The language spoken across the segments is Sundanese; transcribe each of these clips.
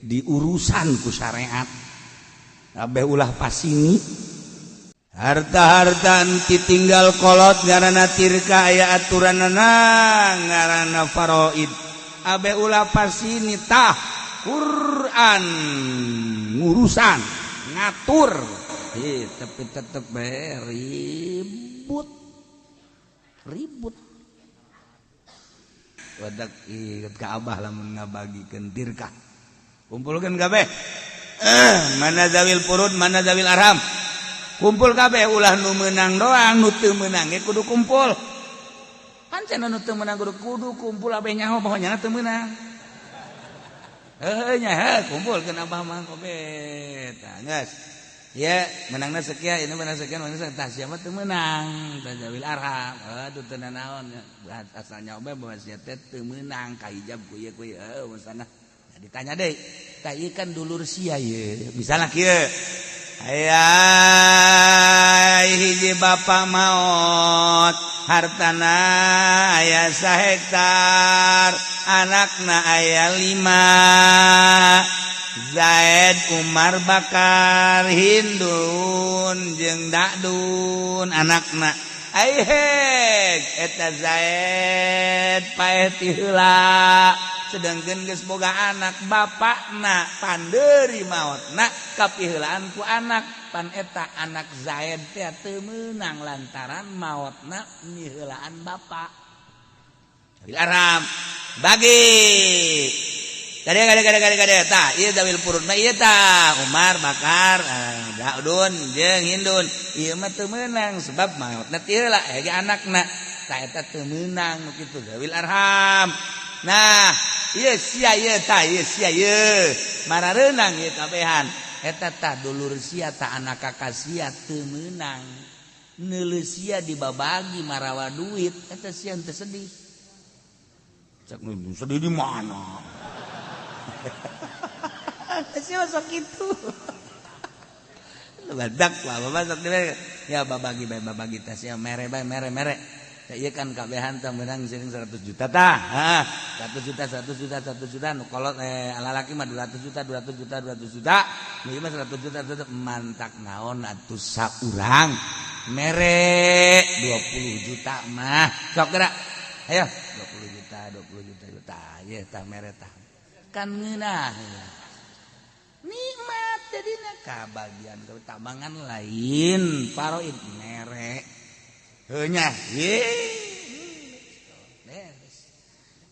Diurusan ku syariat. Kabeh ulah pasini. Harta-harta tinggal kolot ngaranna tirka aya aturanana ngaranna faraid. Abeh ulah pasini tah Quran ngurusan ngatur. Tapi tetep bae ribut. Ribut. Wadak ieu ka Abah lamun ngabagikeun tirka. Kumpulkeun kabeh. Mana zawil furud, mana zawil arham. Kumpul kabeh ulah nu meunang doang, nu teu meunang ge kudu kumpul. Pancen nu teu meunang kudu kumpul abeh nyaho bahwa nyana teu meunang. Heuh nya heuh kumpulkeun abah mah kabeh. Tah geus. Ya, menangna sekian, ini menang sekian, menang sekian. Tah siapa teu meunang? Tah zawil arham. Aduh teu nanaon asal nyaho bae bahwa sia teh teu meunang kahijab ku ieu ku ieu. Heuh maksana. Ditanya deui. Tah ieu kan dulur sia ieu. Misalna kieu. Aya hiji bapak maot, hartana aya sahektar, anakna aya 5. Zaid, Umar, Bakar, Hindun jeung Dadun anakna. Ai hek eta Zaid paeh ti heula. Sedangkan geus boga anak bapakna pandeuri maotna kapiheulaan ku anak pan eta anak Zaid teh teu meunang lantaran maotna miheulaan bapak. Aram bagi gade gade gade gade gade tah ieu zawil furud mah ieu tah Umar Bakar Dadun jeung Hindun ieu mah teu meunang sebab maotna ti heula hege anakna tah eta teu meunang nu kitu zawil arham. Nah, ieu sia ieu tah ieu sia ieu marareunang ieu kabehan eta tah dulur sia tah anak kakak sia teu meunang neuleuh sia dibabagi marawa duit eta sia teu sedih. Cek sedih di mana? Sia sok kitu. Badak lah bapak sok ya babagi bae babagi tah sia mere bae mere mere. Iya kan kabehan tah menang sering 100 juta tah. Hah, 100 juta 100 juta 100 juta nu kolot lalaki mah 200 juta 200 juta 200 juta. Nu ieu mah 100 juta 100 mantak naon atuh saurang mere 20 juta mah. Sok gerak. Ayo 20 juta 20 juta juta ieu tah mere tah. Kan ngeunah. Nikmat jadina kabagian tabangan lain faraid mere. Heunya,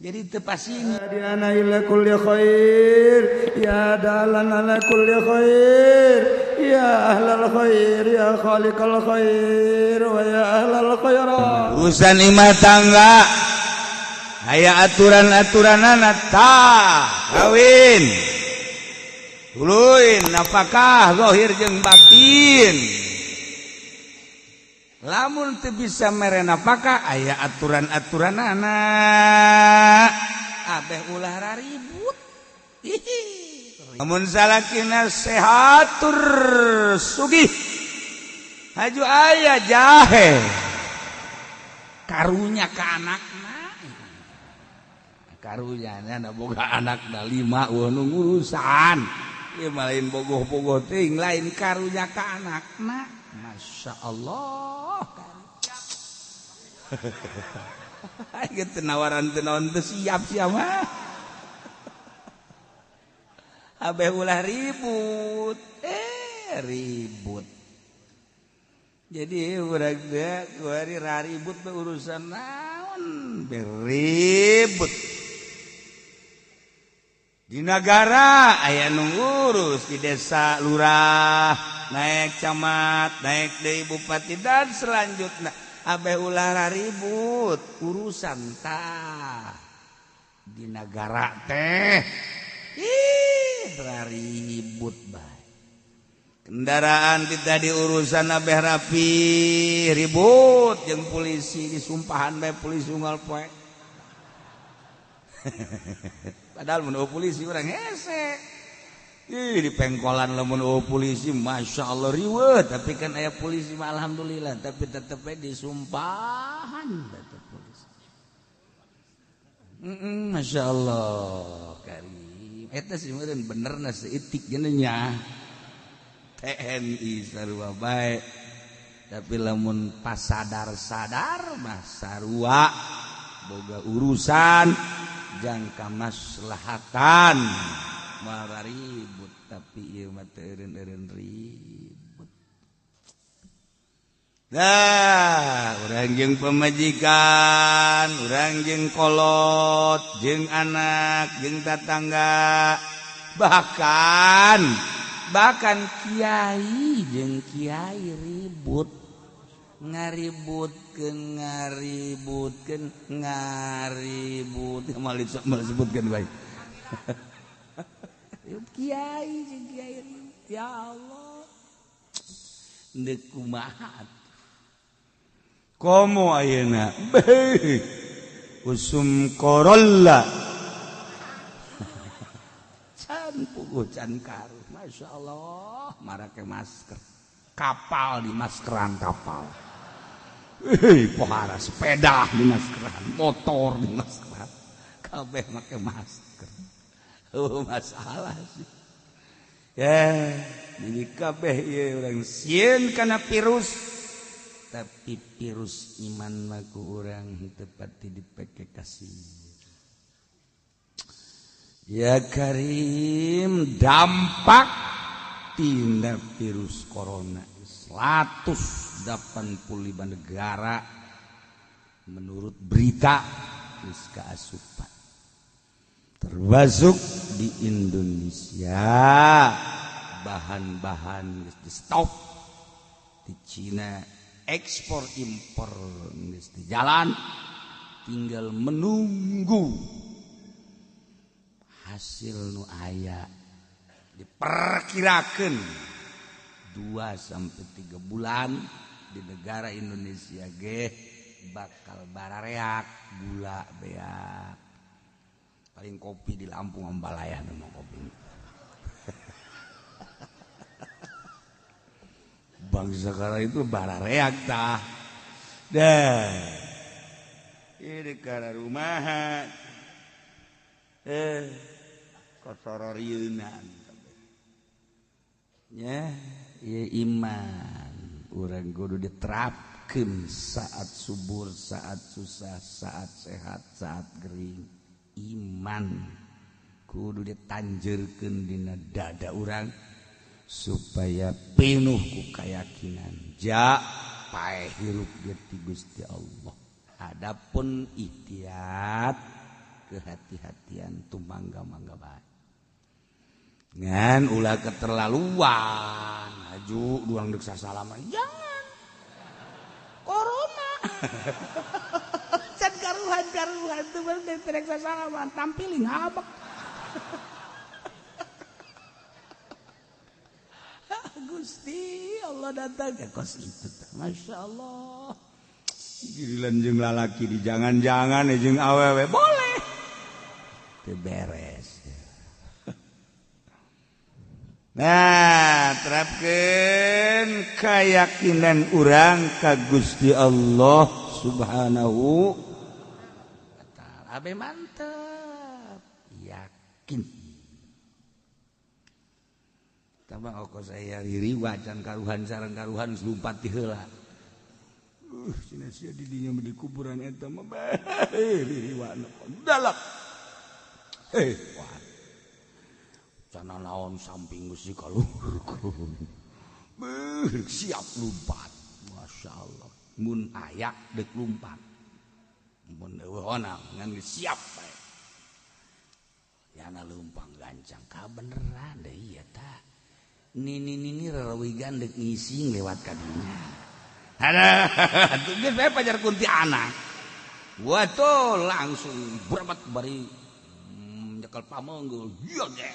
jadi teu pasing. Ana ila kulli khair ya dalan ala kulli khair ya ahlal khair ya khaliqal khair wa ya ahlal khairat. Urusan imah tangga aya aturan-aturanana tah kawin tuluy nafkah zahir jeung batin. Lamun teu bisa mere nafkah aya aturan-aturanana abeh ulah raribut. Lamun salakina sehat tur sugih haju aya jahe karunya ka anakna karunya na boga anakna 5 eueuh nu ngurusan ieu mah lain bogoh-bogoh teuing lain karunya ka anakna. Masya Allah. Gitu nawaran teu naon teu siap sia mah. Abeh ulah ribut. Ribut. Jadi urang teh kuari raribut mah urusan naon beribut. Di negara aya nu ngurus, di desa lurah, naik camat, naik deui bupati dan selanjutnya. Abeh ulah ribut urusan tah di negara teh. Ih, ribut bae. Kendaraan tidak diurusan abeh rapi ribut jeung polisi disumpahan bae polisi unggal poe. Padahal mun polisi urang hese. Ih di pengkolan lamun polisi Masya Allah riweuh, tapi kan aya polisi mah alhamdulillah, tapi tetep we disumpahan tetep polisi. Masya Allah karim. Eta sih meureun benerna seutik nya TNI sarua bae. Tapi lamun pas sadar-sadar mah sarua boga urusan jangka maslahatan malah ribut, tapi ieu mah teu eureun-eureun ribut. Dah, urang jeung pemajikan, urang jeung kolot, jeung anak, jeung tatangga, bahkan kiai jeung kiai ribut, ngaributkeun ngaributkeun ngaribut, malah sebutkeun bae. Kiai jeung kiai ribut, ya Allah. Deuk kumaha? Komo ayeuna beuh usum korolla can puguh can karuh. Masya Allah, marake masker, kapal di maskeran, kapal pohara, sepeda di maskeran, motor di maskeran, kabeh make masker. Oh masalah sih ya, jadi kabeh ieu urang sieun kana virus, tapi virus iman mah ku urang teu pati dipake kasih. Ya Karim, dampak tina virus corona 185 negara menurut berita geus kaasupan, termasuk di Indonesia. Bahan-bahan geus di stop di Cina, ekspor impor geus di jalan, tinggal menunggu hasil nu aya. Diperkirakan 2 sampai 3 bulan di negara Indonesia ge bakal barareak gula beak, paling kopi di Lampung ambalaya nu kopi. Bangsa kala itu barareak tah. Dah. Ini kana rumahan. Kotororieunan. Nya, ieu iman urang kudu diterapkeun saat subur, saat susah, saat sehat, saat gering. Iman kudu ditanjeurkeun dina dada urang supaya penuh ku keyakinan ja paeh hirup ti Gusti Allah. Adapun ikhtiar kehati-hatian tumangga-mangga bae, ngan ulah keterlaluan aju duang deuk sasalaman, jangan corona. Can karuhan-karuhan teu bener terek sasalaman tampiling habek. Gusti Allah datang ke kos itu, Masya Allah. Giliran jeung lalaki di jangan-jangan jeung awewe boleh teu beres. Nah, terapkeun keyakinan urang ka Gusti Allah Subhanahu wa taala. Abe mantep, yakin. Tambah oko saya ririwa can karuhan sareng karuhan lumpat ti heula. Cenah sia di dinya di kuburan eta mah bae ririwana dalak. Wah. Cana naon samping Gusti kaluhurkeun. Beuh, siap lumpat. Masya Allah. Mun aya deuk lumpat. Mun eueuh onang ngan geus siap bae. Yana leumpang gancang kabeneran deui ieu tah. Nini-nini rerawigan dek ngising lewat kadinya. Ada, geus bae pajar kunti anak. Gua tuh langsung beramat bari nyekel pameunggul. Ieu ge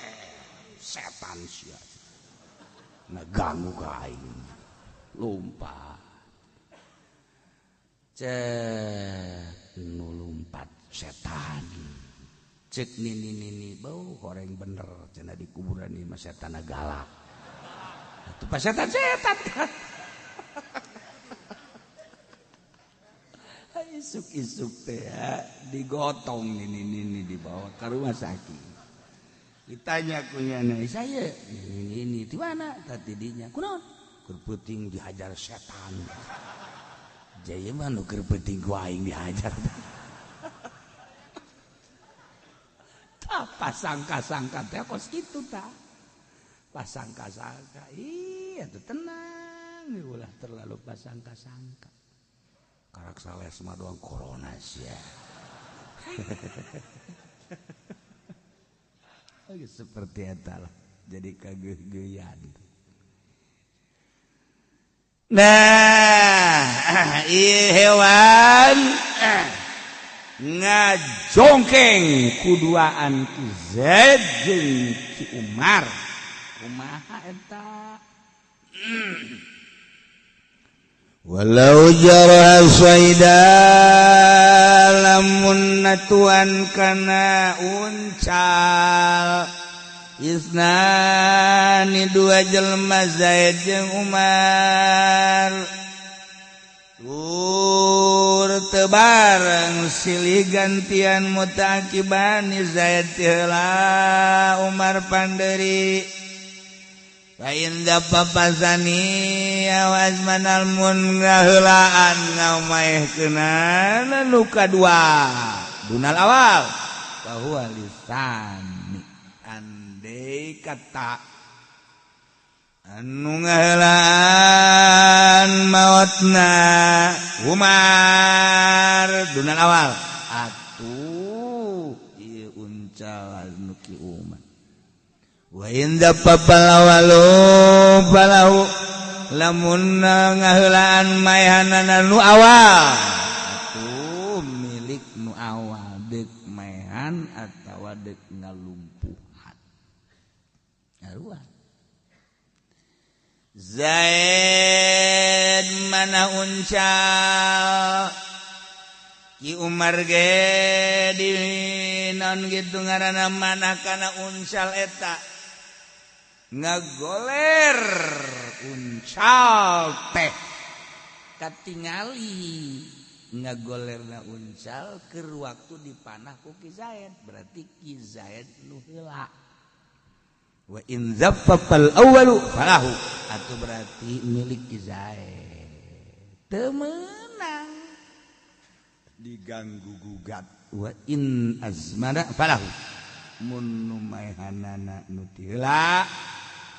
setan sia. Nah ganggu ka aing. Lompat. Cek nu lumpat setan. Cek nini-nini bau horeng bener cenah di kuburan ieu mah setan galak. Itu pas setan-setan kan. Isuk-isuk teh digotong nini-nini dibawa ke rumah sakit. Ditanya kunyana, saya ini di mana? Tadi dinya kunaon? Keur peuting dihajar setan. Jaya mah nu keur peuting ku aing dihajar. Tah pasangka-sangka teh kos kitu tah. Pasangka-sangka, iya tuh tenang, ulah terlalu pasangka-sangka. Karak sales mah doang corona sia. Seperti eta lah, jadi kageuh-geuyan. Nah, ieu hewan ngajongkeng kuduaan Ki Zaid jeung Ki Umar. Kumaha eta? Walau jarha saida lamun natuan kana uncal isnani dua jelma Zaid jeung Umar tur teu bareng silih gantian mutaakibani Zaid ti heula Umar panderi. Indah papasani awas manalmun ngaheulaan ngamaehkeunana nu kadua dunal awal bahwa lisani andai kata anu ngaheulaan maotna Umar dunal awal atuh ieu uncal nu ki Umar. Wa inda papalawalu palau lamun ngaheulaan maehanana nu awal atuh milik nu awal deuk maehan atawa deuk ngalumpuhan. Aruah Zaid mana uncal Ki Umar ge di naon kitu ngaranna mana kana uncal eta ngagoler uncal teh katingali ngagolerna uncal keur waktu dipanah ku Ki Zaid, berarti Ki Zaid nu heula. Wa in zaffal awwalu falahu atuh berarti milik Ki Zaid teu meunang diganggu gugat. Wa in azmana falahu mun nu maehanana nu ti heula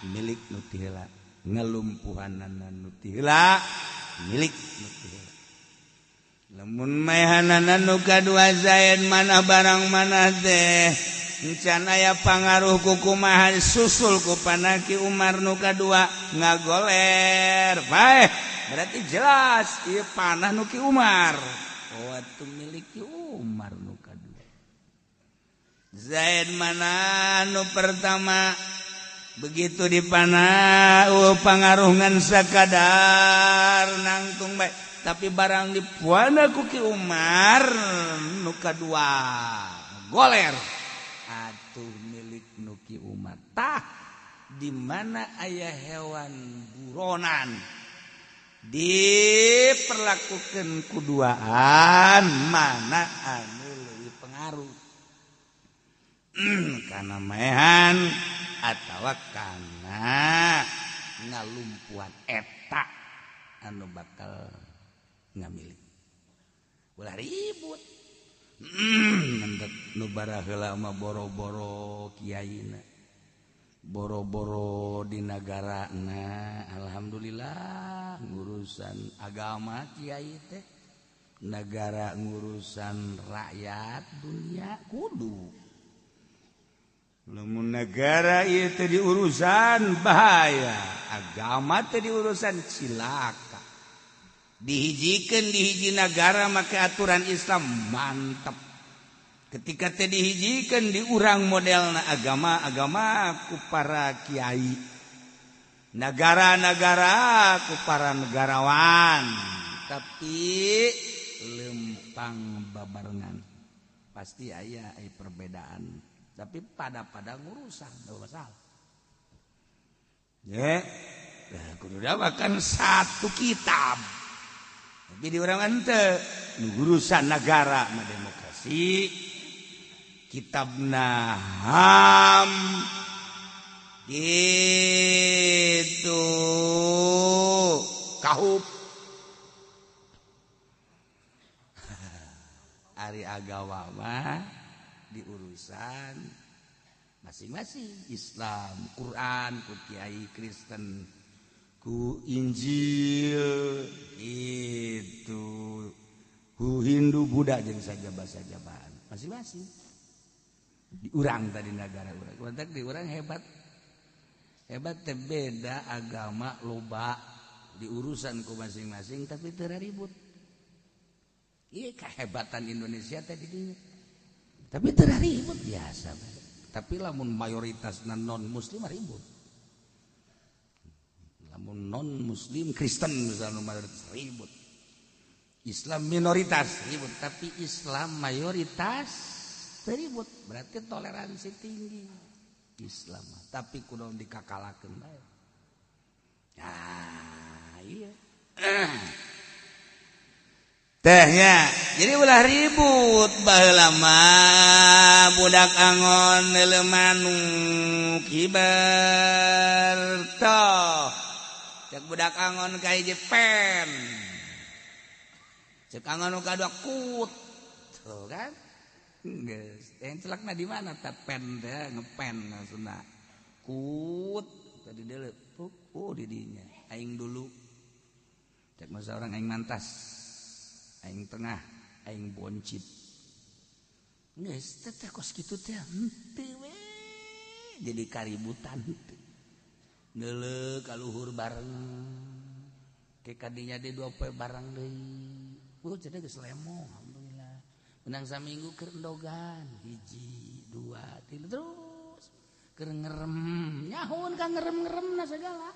milik nu ti heula, ngalumpuhanana nu ti heula milik nu ti heula. Lamun maehanana nu kadua Zaid mana barang mana teh encan aya pangaruh ku kumaha susul ku panaki Umar nu kadua ngagoler bae, berarti jelas ieu panah nu ki Umar. Oh atuh milik Ki Umar nu kadua. Zaid mana nu pertama begitu dipanah pangaruh ngan sakadar nangtung bae, tapi barang dipuana ku Ki Umar nu kadua goler atuh milik nu Ki Umar. Tah di mana aya hewan buronan diperlakukan kuduaan mana anu leuwih pengaruh kana maehan atawa kana ngalumpuhan eta anu bakal ngamilik. Ulah ribut. Mendek nu baraheula mah boro-boro kiaina, boro-boro di nagarana. Alhamdulillah ngurusan agama kiai teh, nagara ngurusan rakyat dunia kudu. Lamun negara ieu teh diurusan bahaya, agama teh diurusan cilaka. Dihijikeun di hiji nagara make aturan Islam mantep. Ketika teh dihijikeun di urang modelna agama-agama ku para kiai, negara-negara ku para negarawan, tapi lempang babarengan pasti aya perbedaan, tapi pada-pada ngurusan enggak masalah. Ya, kudu bahkan satu kitab. Tapi di urang ente urusan negara mah demokrasi, kitabna HAM gitu kahup. Ari agama mah diurusan masing-masing, Islam, Quran, ku kiai Kristen, ku Injil itu, ku Hindu, Buddha jeung sajaba-sajabaan masing-masing. Di urang tadi negara urang, kontak di urang hebat. Hebat teh beda agama loba diurusan ku masing-masing tapi teu ribut. Ieu kehebatan Indonesia teh di dinya. Tapi teu ribut biasa. Tapi lamun mayoritas non muslim ribut. Lamun non muslim Kristen misalnya mayoritas ribut. Islam minoritas ribut, tapi Islam mayoritas ribut. Berarti toleransi tinggi Islam, tapi kudu dikakalakeun bae. Nah, iya. Tehnya, jadi ulah ribut baheula mah budak angon neuleuh manuk hiber toh. Cek budak angon ka hiji pen. Cek angon nu kadua kut. Tuh kan? Geus, yang celakna di mana tah pen teh ngepen maksudna. Kut tadi deuleu, oh di dinya. Aing dulu. Cek masa orang aing mantas. Aing tengah, aing boncit. Geus teh teh kos kitu teh henteu we. Jadi kaributan henteu. Neuleuh ka luhur bareng. Ke kadinya deui dua poe bareng deui. Cenah geus lemo alhamdulillah. Menang saminggu keur endogan, hiji, dua, tilu terus keur ngerem. Nyahoun ka ngerem-ngeremna segala.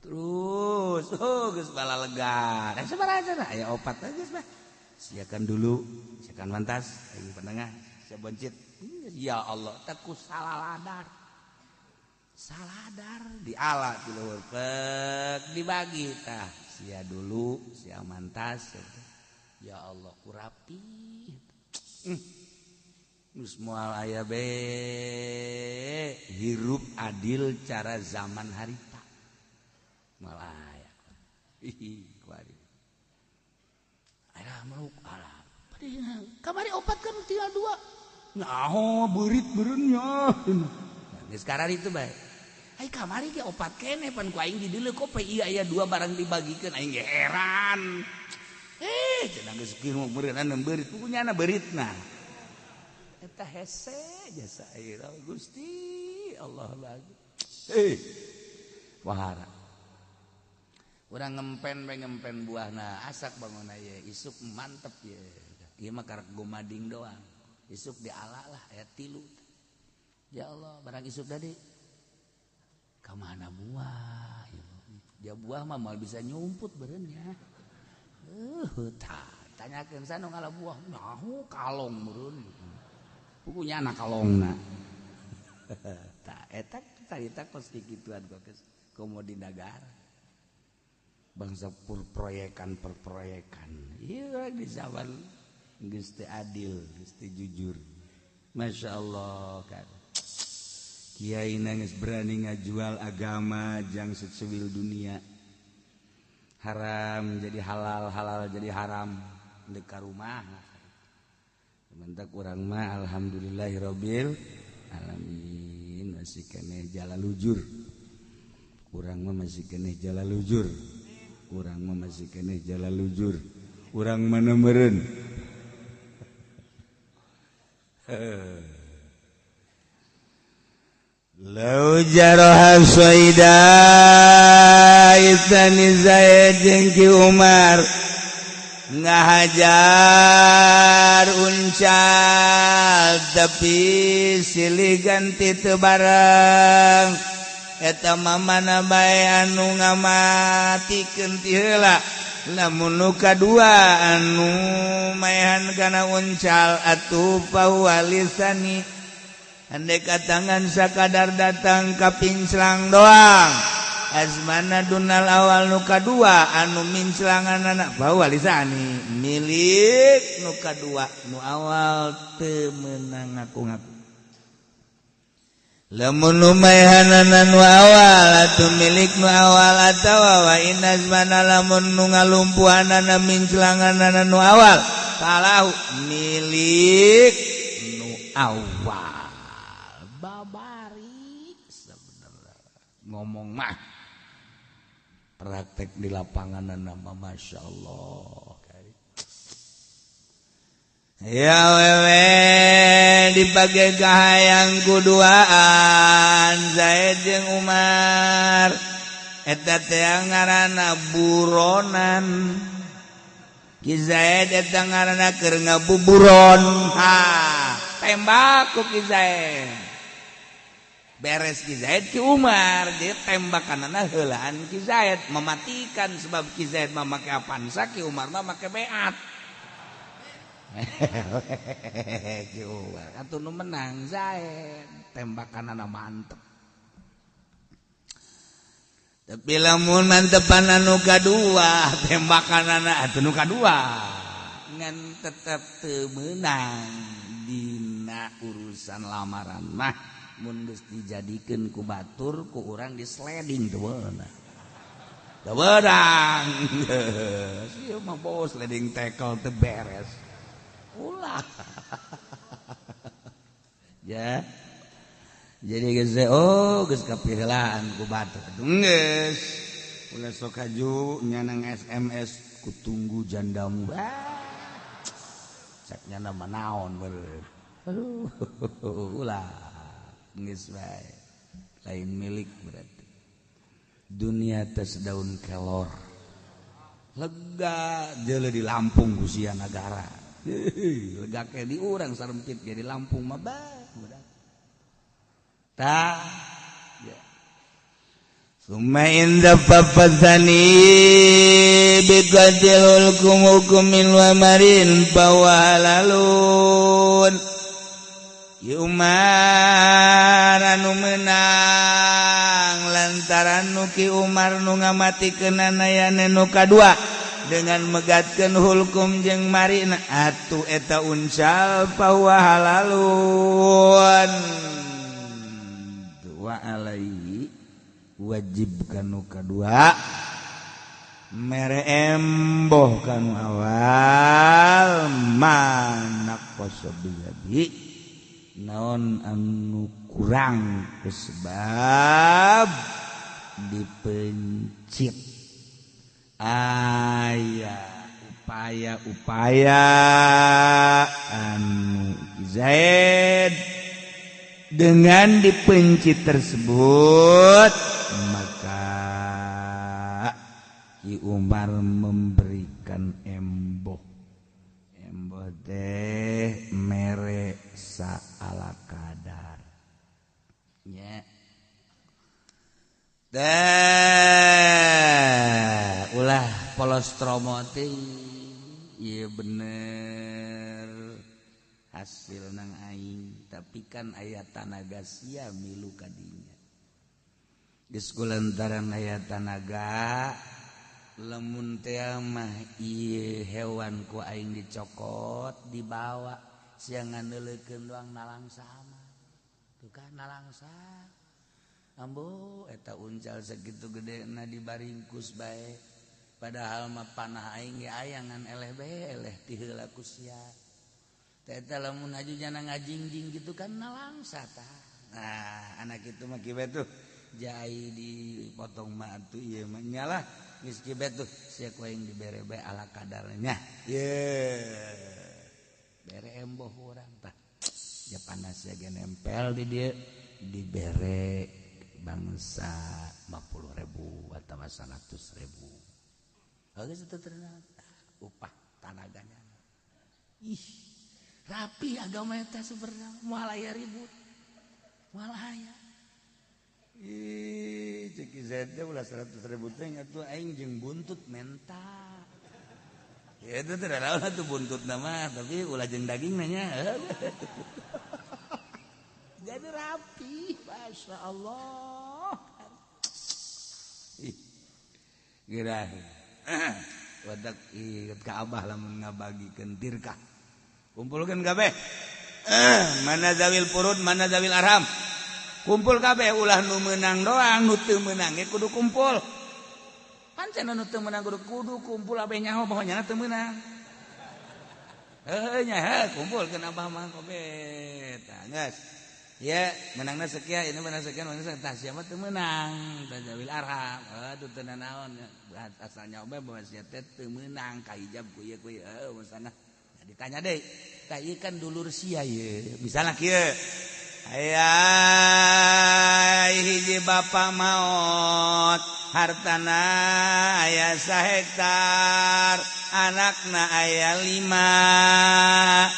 Terus, oh geus balalegan. Sabaraha cenah? Aya opat geus mah. Siakan dulu, siakan mantas, aing penengah, sia boncit. Ya Allah, teh ku saladar. Saladar diala di luhur pek dibagi tah. Sia dulu, sia mantas. Ya Allah, ku rapi. Geus moal aya be hirup adil cara zaman harita. Malah aya. Ih, kuari. Aya meluk ala. Kamari opat kan tinggal dua. Nyaho beurit beureunnya. Geus karar itu bae. Ai kamari ge opat keneh pan ku aing di dieu kope ieu aya dua barang dibagikeun aing ge heran. Cenah geus kieu meureunna beurit pukunya na beuritna. Eta hese jasa ieu Gusti Allah lagi. Wahara. Urang ngempen bae ngempen buahna asak bangun aya isuk mantep ye. Ieu mah karek gomading doang. Isuk diala lah aya tilu. Ya Allah, barang isuk tadi ka mana buah? Dia buah mah moal bisa nyumput beureunnya. Tanyakeun sana ngala buah, nyaho kalong meureun. Pukunya anak kalongna. Tah eta carita kos kikituan kos komo di nagara. Bangsa perproyekan. Ieu di zaman geus teu adil, geus teu jujur. Masya Allah kan. Kiai geus berani ngajual agama jang secuil dunia. Haram jadi halal, halal jadi haram. Dek ka rumah. Mentak urang mah alhamdulillahirabbil alamin masih keneh jalan lujur. Urang mah masih keneh jalan lujur. Urang mah masih keneh jalan lujur. Urang mana meureun. Lau jaroha soida isani Zaid jeung Ki Umar ngahajar uncal tapi silih ganti teu bareng eta mah mana bae anu ngamatikeun ti heula lamun nu kadua anu maehan kana uncal atuh pawalisani andai katangan sakadar datang ka pinclang doang Azmana dunal awal nu kadua anu minclanganana bahwa lisani milik nu kadua nu awal teu meunang ngaku-ngaku. Lamun nu maehanana nu awal atuh milik nu awal atawa wa in azmana lamun nu ngalumpuhanana minclanganana nu awal falahu milik nu awal. Babari sebenarnya ngomong mah praktek di lapangan nama Masya Allah. Ya wewe dipakai kahayang kuduaan Zaid jeung Umar eta teh ngaranna buronan. Ki Zaid eta ngaranna keur ngabuburon. Ha, tembak ku Ki Zaid. Beres Ki Zaid Ki Umar dia tembakanana heulaan Ki Zaid mematikan sebab Ki Zaid mah make Avanza, Ki Umar mah make Beat. Ki Umar atuh nu menang Zaid tembakanana mantep. Tapi lamun mantepan anu kadua tembakanana atuh nu kadua ngan tetep teu meunang dina urusan lamaran mah mun geus dijadikeun ku batur ku urang di sliding teu beunang. Teu beunang. Sieu mah bos sliding tackle teu beres. Ulah. Ya. Jadi geus oh geus kapiheulaan ku batur. Geus. Ulah sok haju nyanang SMS ku tunggu jandamu. Cek nyana mah naon beureum. Aduh, ulah. Geus bae. Lain milik berarti. Dunia tes daun kelor. Lega jeuleuh di Lampung ku sia nagara. Lega ke di urang sarempit ge di Lampung mah bah budak. Tah. Ya. Summa inda fafathani biqatil hukum hukumin wa marin bawalalun. Ki Umar anu menang lantaran nu Ki Umar nu ngamatikeunana yane nu kadua dengan megatkeun hulkum jeung marina atuh eta uncal fahuwa halalun. Wa alaihi wajib kanu kadua mere emboh kanu awal manak jadi naon anu kurang sebab dipencit aya upaya-upaya anu Zaid dengan dipencit tersebut maka Ki Umar memberikan emboh emboh teh mere saala kadar nya teh ulah polos tromo teh ieu bener hasil nang aing tapi kan aya tanaga sia milu kadinya geus kulantaran aya tanaga lamun teh mah ieu hewan ku aing dicokot dibawa sia nganeulekeun doang nalangsa mah tuh kan nalangsa ambo eta uncal segitu gedena dibaringkus bae padahal mah panah aing ge aya ngan eleh bae eleh ti heula ku sia teh eta lamun haju jana ngajingjing gitu kan nalangsa tah. Nah anak itu mah kieu tuh jai dipotong mah atuh ieu mah nyalah geus kieu tuh sia ku aing dibere bae ala kadarnya ye bere emboh urang tah ya panas ya ge nempel di dieu dibere bangsa 50.000 atau 100.000 geus teu ternyata upah tanaganya. Ih rapi agama eta sebenarnya moal aya ribut moal aya. Ih cek Zaid teh ulah 100.000 teh atuh aing jeung buntut menta. Ya itu teh naon atuh buntut mah tapi ulah jeung daging nanya. Jadi rapi, Masya Allah. Gerah. Wadak ieu ka Abah lamun ngabagikeun tirkah. Kumpulkeun kabeh. Mana zawil furud, mana zawil arham. Kumpul kabeh ulah nu meunang doang, nu teu meunang ge kudu kumpul. Pancen nu teu meunang kudu kumpul abeh nyaho bahwa nyana teu meunang. Heuh nya heuh kumpulkeun abah mah kabeh. Tah geus. Ya, menangna sekian, ini menang sekian, menang sekian. Tah siapa teu meunang? Tah zawil arham. Aduh teu nanaon. Asalnya obe bahwa sia teh teu meunang ka hijab ku ieu ku ieu. Heuh maksana. Nah, ditanya deui. Tah ieu kan dulur sia ieu. Misalna kieu. Aya hiji bapa maot, hartana aya sahektar, anakna aya 5.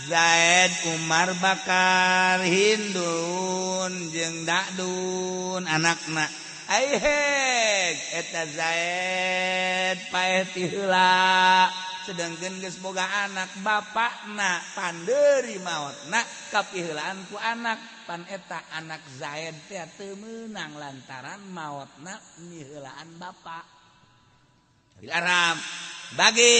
Zaid, Umar, Bakar, Hindun jeung Dadun anakna. Ai heg eta Zaid paeh ti heula sedangkeun geus boga anak bapakna pandeuri maotna kapiheulaan ku anak pan eta anak Zaid teh teu meunang lantaran maotna miheulaan bapak. Bil arham bagi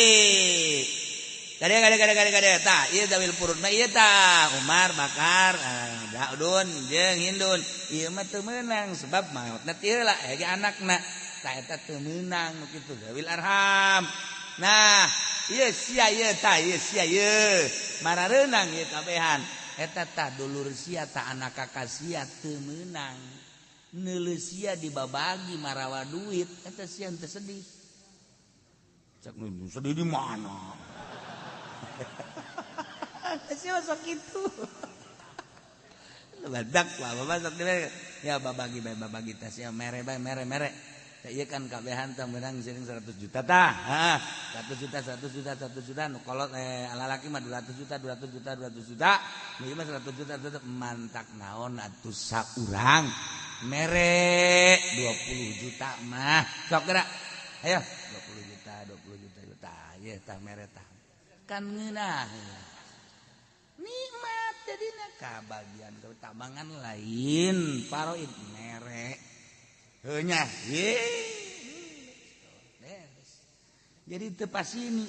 Gade gade gade gade gade tah ieu zawil furud mah ieu tah Umar Bakar Daudun jeung Hindun ieu mah teu meunang sebab maotna ti heula hege anakna tah eta teu meunang nu kitu zawil arham. Nah ieu sia ieu tah ieu sia ieu marareunang ieu kabehan eta tah dulur sia tah anak kakak sia teu meunang neuleuh sia dibabagi marawa duit eta sia teu sedih. Cak sedih di mana? Sih masuk itu. Badak lah, bapak sok dibere. Ya babagi bae babagi tas ya mere bae mere mere. Ieu kan kabehan tah meunang seuring 100 juta tah. Hah, 100 juta 100 juta 100 juta nu kolot lalaki mah 200 juta 200 juta 200 juta. Nu ieu mah 100 juta 100 mantak naon atuh saurang mere 20 juta mah. Sok gerak. Ayo 20 juta 20 juta juta. Ieu tah mere tah. Kan ngeunah nikmat jadinya kabagian tabangan lain paroid mere heuh nya jadi teu pasini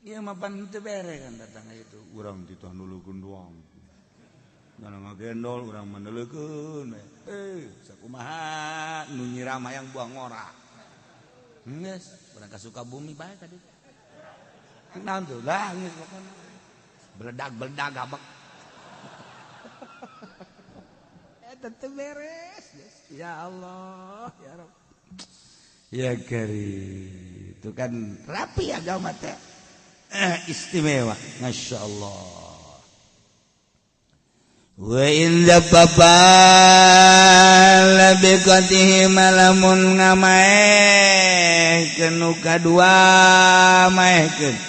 ieu mah pan teu bere kan datang itu urang titah nulukeun doang dana ngagendol urang mandeleukeun sakumaha nu nyiram hayang buang ngora geus urang ka Sukabumi bae tadi. Naon tuh lah geus pokona beledag-beledag gabek. Eta teu beres. Ya Allah, ya Rabb. Ya Karim. Itu kan rapi agama teh. Istimewa, masyaallah. Wa in dzabba labiqatihi malamun ngamaehkeun nu kadua maehkeun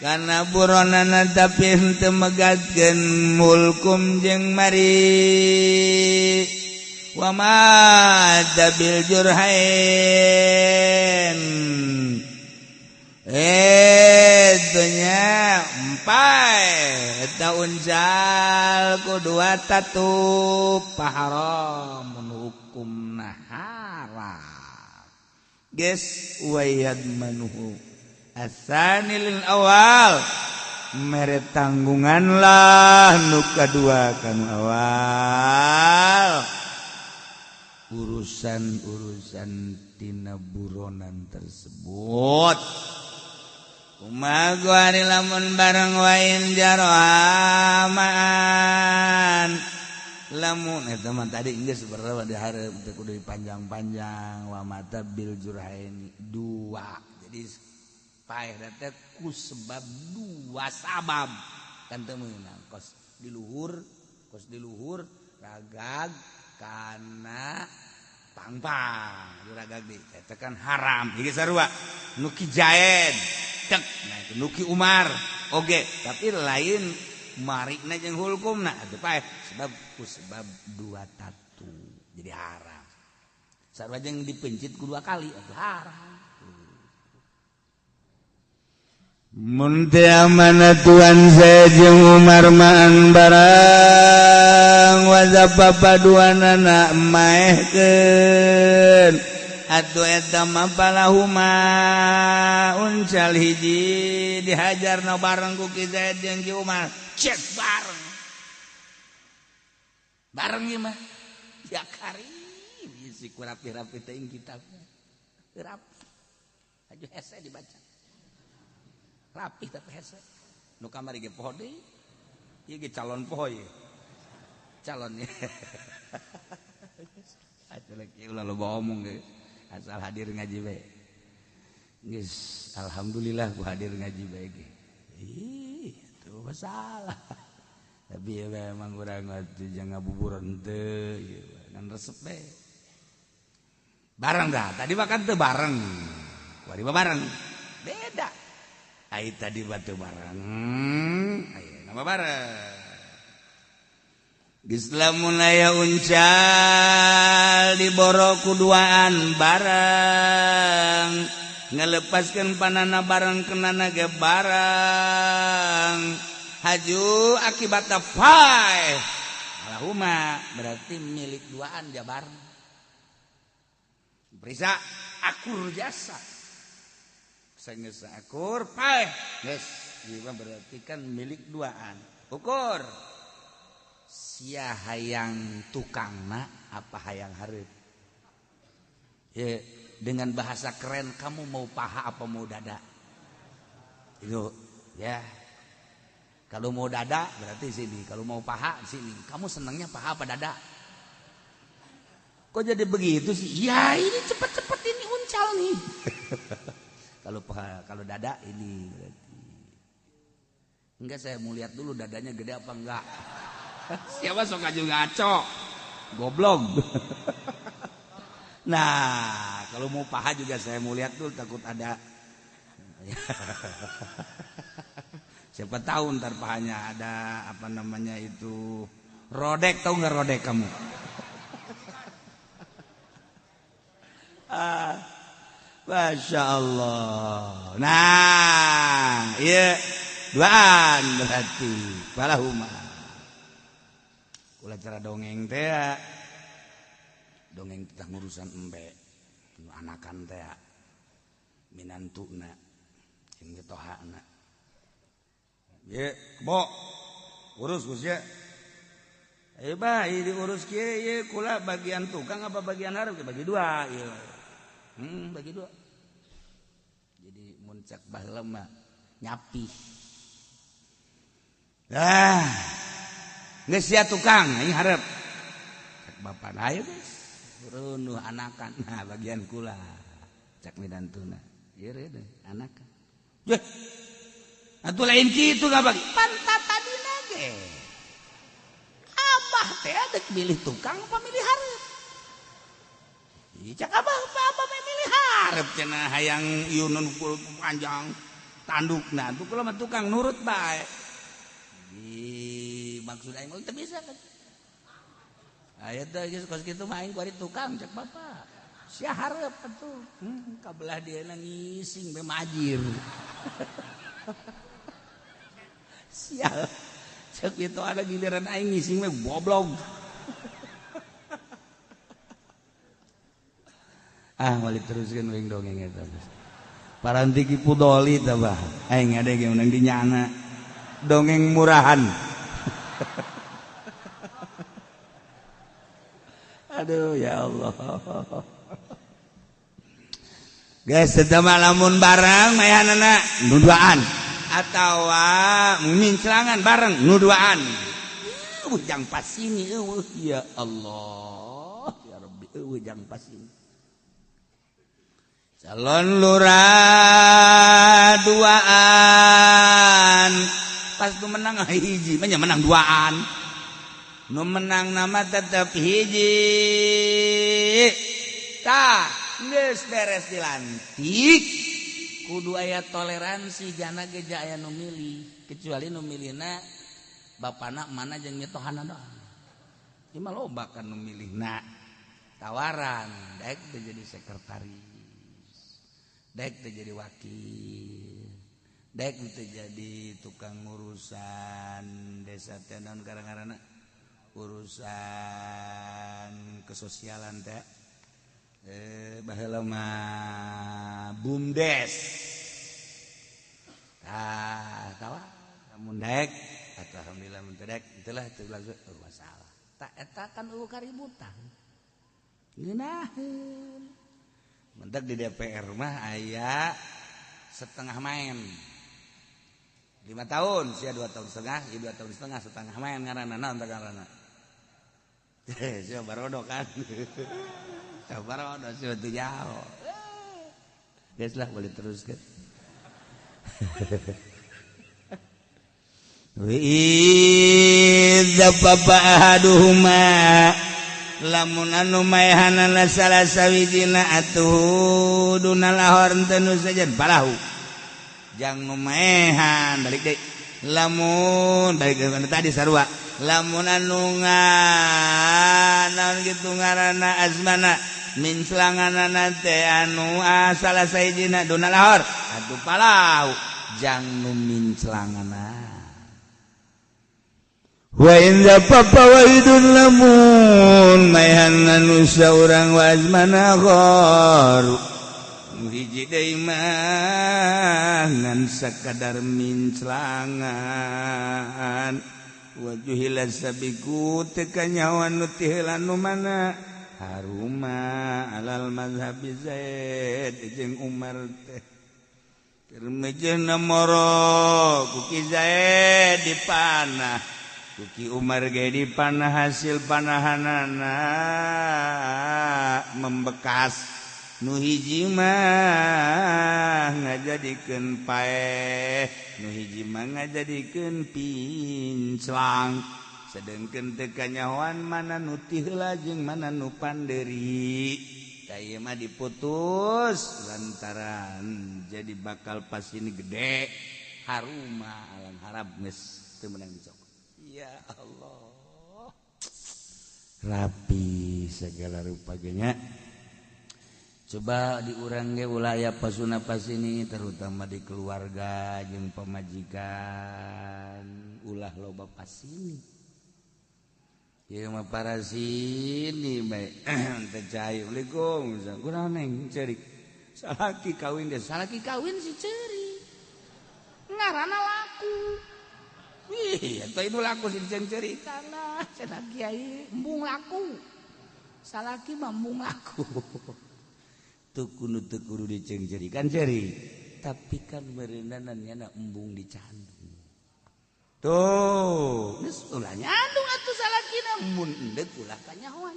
kana buronana tapi henteu megatkeun mulkum jeung mari wa ma dabil jurhain nya empai eta unjal ku dua tatu paharam hukumna haram geus wayad manuhu asanilil awal mere tanggungan lah nu kadua kanu awal urusan-urusan tina buronan tersebut. Kumaha ari lamun bareng wain jaroaman lamun eta mah tadi geus berapa di hareup teh kudu dipanjang-panjang wa mata bil jurhaini dua. Jadi paeh teh ku sebab dua sabab kan teu meunang kos di luhur ragag kana pangpang ragag di eta kan haram ieu sarua nu ki Zaid tek nah nuki Umar oge tapi lain marikna jeung hulkumna atuh paeh sebab ku sebab dua tatu jadi haram sarua jeung dipencit ku dua kali atuh haram. Mun teu amanah tuan Zaid jeung Umar maan barang wazapa paduanana maehkeun atuh eta mah palahuma uncal hiji dihajarna bareng ku Ki Zaid jeung Ki Umar cek bareng bareng ieu mah ya karim isi ku rapi-rapi teuing kitabna rapi aju hese dibaca rapi tapi hese nu kamari ge poho deui ieu ge calon poho ieu calon atuh lagi ulah loba omong ge asal hadir ngaji bae geus alhamdulillah ku hadir ngaji bae ge ih itu masalah tapi ya memang urang atuh jangan ngabuburan teu ieu ngan resep bae bareng dah tadi makan teu bareng kuari mah bareng beda ai tadi batu bareng aya nama bareng geus lamun aya uncal diboro kuduaan bareng ngalepaskeun panana bareng kenana ge bareng haju akibatna paeh alahuma berarti milik duaan dia bareng periksa akur jasa sanggeus akur paeh geus ieu berarti kan milik duaan ukur sia hayang tukangna apa hayang hareup ya dengan bahasa keren kamu mau paha apa mau dada itu ya kalau mau dada berarti sini kalau mau paha sini kamu senangnya paha apa dada kok jadi begitu sih ya ini cepet-cepet ini uncal nih kalau paha kalau dada ini berarti enggak saya mau lihat dulu dadanya gede apa enggak siapa sok aja ngaco goblok nah kalau mau paha juga saya mau lihat dulu takut ada siapa tahu ntar pahanya ada apa namanya itu rodek tahu nggak rodek kamu Masya Allah nah iya duaan berarti balahuma ulah cara dongeng teh dongeng tentang urusan embe nu anakan teh minantuna jeung mitohana ye kebo urus geus ye ayo bah ieu diurus kieu ye kula bagian tukang apa bagian hareup bagi dua ieu bagi dua jadi mun cek baheula mah nyapi ah geus sia tukang aing hareup cek bapak ayo geus reunuh anakan nah bagian kula cek midantuna ieu reunuh anakan yeuh atuh lain kitu ngabagi pantat tadina ge abah teh dek milih tukang apa milih hareup cek abah apa milih hareup cenah hayang ieu nu panjang tandukna atuh kula mah tukang nurut bae di maksud aing teu bisa kan aya teh geus kos kitu mah aing kuari tukang cek bapak sia hareup atuh kabelah dieuna ngising be majir sial cek itu ada giliran aing ngising be goblok ah balik teruskeun wing dongeng eta paranti ki pudoli tah bah aing ade ge meunang dinyana dongeng murahan aduh ya Allah guys sedama lamun bareng mayanana nu duaan atawa minclangan bareng nu duaan eueuh jang pas sini eueuh ya Allah ya Rabbi eueuh jang pas sini calon lurah duaan pas nu menang hiji mah menang duaan nu menang nama tetep hiji tah geus beres dilantik kudu aya toleransi jana ge aya nu milih kecuali nu milihna bapana mana jeung mitohana doang ieu mah loba kan nu milihna tawaran daek teh jadi sekretaris daek teh jadi wakil Dek teu jadi tukang urusan desa teh naon karang-karana urusan kesosialan teh baheula mah BUMDes. Tah tawa lamun daek atuh alhamdulillah, mun teu daek itulah teu langsung masalah. Tak eta kan eueuh kaributan. Ngeunaheun. Mentak di DPR mah aya setengah main. 5 tahun, sia 2 tahun setengah, ieu 2 tahun setengah, setengah main ngaranna naon teh ngaranna. Sia barodo kan. Sia barodo sia teu jauh. Geus lah boleh teruskeun. Wa idza baba ahaduhuma lamun anu maehanana salah sawijina atuh dunal ahor teu nu sejen balahu jang nu maehan balik deui lamun balik deui tadi sarua lamun anu naon kitu ngaranna azmana min selanganana teh anu salah sahijina dunal ahor atuh palau jang nu min celangana. Wa in papa wahidun lamun maehan anu saurang wa azmana ghar hiji deui mah ngan sakadar minclangan wajuhila sabiku teu kanyawan nu ti heula nu mana haruma alal mazhabi Zaid jeung Umar teh termejeuna moro ku Ki Zaid dipanah Kuki Umar ge dipanah hasil panahanana membekas nu hiji mah ngajadikeun paeh nu hiji mah ngajadikeun pinclang sedengkeun teu kanyahoan mana nu ti heula jeung mana nu panderi da ieu mah diputus lantaran jadi bakal pas ini gede haruma alam harap geus teu meunang dicokot. Ya Allah, rapi segala rupanya. Coba diurang ge ulah aya pasuna pasini terutama di keluarga jeung pamajikan ulah loba pasini. Ieu mah para sini bae teu cai. Assalamualaikum. Kunaon neng ceurik. Salaki kawin deh, salaki kawin si ceurik. Ngaranna laku. Wih, atau itu laku sih diceng cerita lah, cenah kiai embung laku, salaki mah embung laku. Teu kudu teu kudu diceng cerikan ceri, tapi kan meureunan nya embung dicandung. Tuh, geus ulah nyandung atuh salakina mun endek ulah kanyahoan.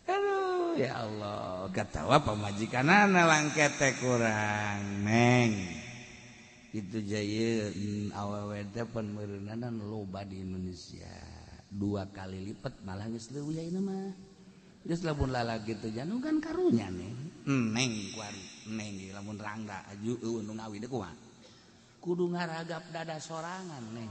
Aduh, ya Allah, katawa pamajikanana langkete kurang neng. Itu jaya awewe teh pan meureunanan loba di Indonesia. 2 kali lipat malah geus leuwih ayeuna mah. Geus lamun lalaki teh janu kan karunya neng. Neng kuari, neng lamun rangga aju eueuh nu ngawi deui kumaha. Kudu ngaragap dada sorangan neng.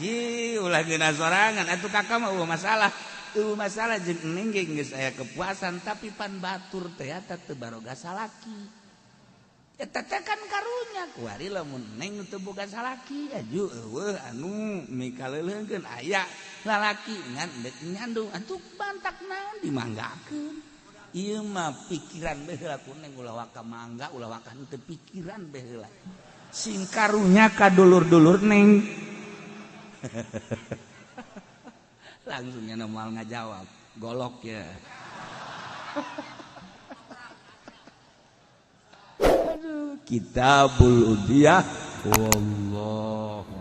Ji ulah geuna sorangan atuh kakak mah eueuh masalah. Eueuh masalah jeung neng ge geus aya kepuasan tapi pan batur teh eta teu baroga salaki. Eta teh kan karunya kuari lamun neng teu boga salaki aju eueuh anu mikaleuleungkeun aya lalaki ngan deuk nyandung atuh bantak naon dimanggakeun. Ieu mah pikiran bae heula ku neng ulah waka mangga ulah waka teu pikiran bae heula. Sing karunya ka dulur-dulur neng. Langsungnya normal ngajawab golok ya. Aduh, Kitabul Udhiyah wallahu